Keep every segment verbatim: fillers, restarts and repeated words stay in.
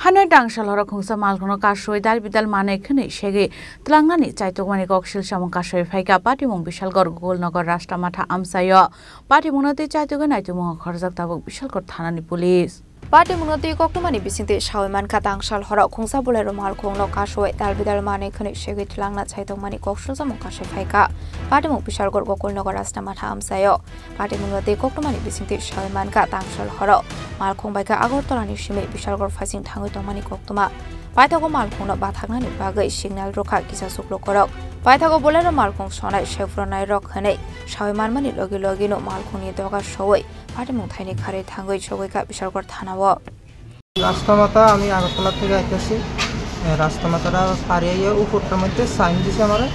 Hanoi tangsal horo khungsa malkhungno kasui dal bidal manwi khwnwi segwi twlangnani chaitokmani koksil samung kasui phaikha. Patimung Bishalgarh Gokulnagar Rashtramatha amchaio. Patimungno twi chaitugwi naitugmung khorjak tabuk Bishalgarh thanani police. Patimungno twi koktwmani bisingtwi sawi mankha, tangsal horo khungsa Bolero malkhungno kasui dal bidal manwi khwnwi segwi twlangna chaitokmani koksil samung kasui phaikha. Patimung Bishalgarh Gokulnagar Rashtramatha amchaio. Patimungno twi koktwmani bisingtwi sawi mankha, tangsal horo malkhung bai kha Agartala ni simi Bishalgarh phaising thangwi tongmani koktwma. Paithago malkhungno bathaknani bagwi signal rwkha kisa chuklokorok. Paithago Bolero malkhung sonai sephuranai rok hwnwi sawi manmani logi logino malkhungni doga sowi patimung thaini kharwi thangwi sogwi kha Bishalgarh thanao. রাস্তা মাথা আমি আগরতলা থেকে আইতেছি। এ, রাস্তা মাথাটা পার হয়ে উপরটার মধ্যে সাইন দিছে আমারে।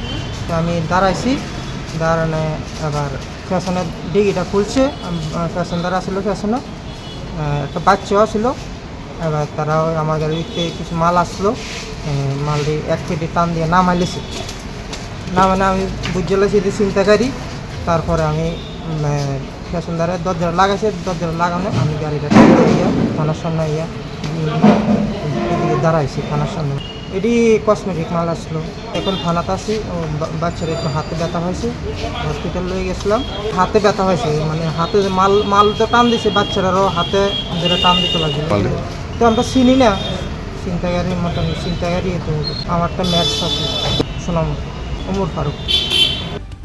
তো আমি দাঁড়াইছি, দাঁড়ানো আবার পেছনের ডিগিটা খুলছে। আম-, আ, প্যাসেঞ্জার আসলো পেছনে, আ, একটা বাচ্চাও আসলো। এবার তারা ওই আমার গাড়িতে কিছু মাল আসলো, এ, মাল দিয়ে এক পেটি টান দিয়ে নামাইলেছে। নামানো আমি বুঝে লাইছি যে ছিনতাইকারী। তারপরে আমি, উম, এ, প্যাসেঞ্জারের দরজা লাগাইছে, দরজা লাগানো আমি গাড়িটা টান দিয়ে ইয়া থানার সামনে ইয়া, উম, এদিকে দাঁড়াইছি থানার সামনে। এটি কসমেটিক মাল আসলো। এখন থানাতে আছি, ও বা-, বাচ্চার একটু হাতে ব্যথা হয়েছে, হসপিটাল লয়ে গেছিলাম। হাতে ব্যথা হয়েছে, মানে হাতে যে মাল, মাল তো টান দিছে, বাচ্চারারও হাতে ধরে টান দিতে লাগলো। মাল দিয়ে? তো আমরা চিনি না, ছিনতাইকারীর মতন ছিনতাইকারী তো। আমার একটা ম্যাচ আছে, সুনাম, ওমর Faruk.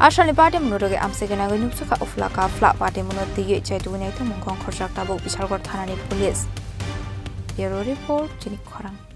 Asalni patimungno rwgwi amchaigwi nangwi nukjakha uphla kaphla patimungno twiwi chaitugwi naitugmung khorjak tabuk Bishalgarh thanani police. Bureau report, chini khorang.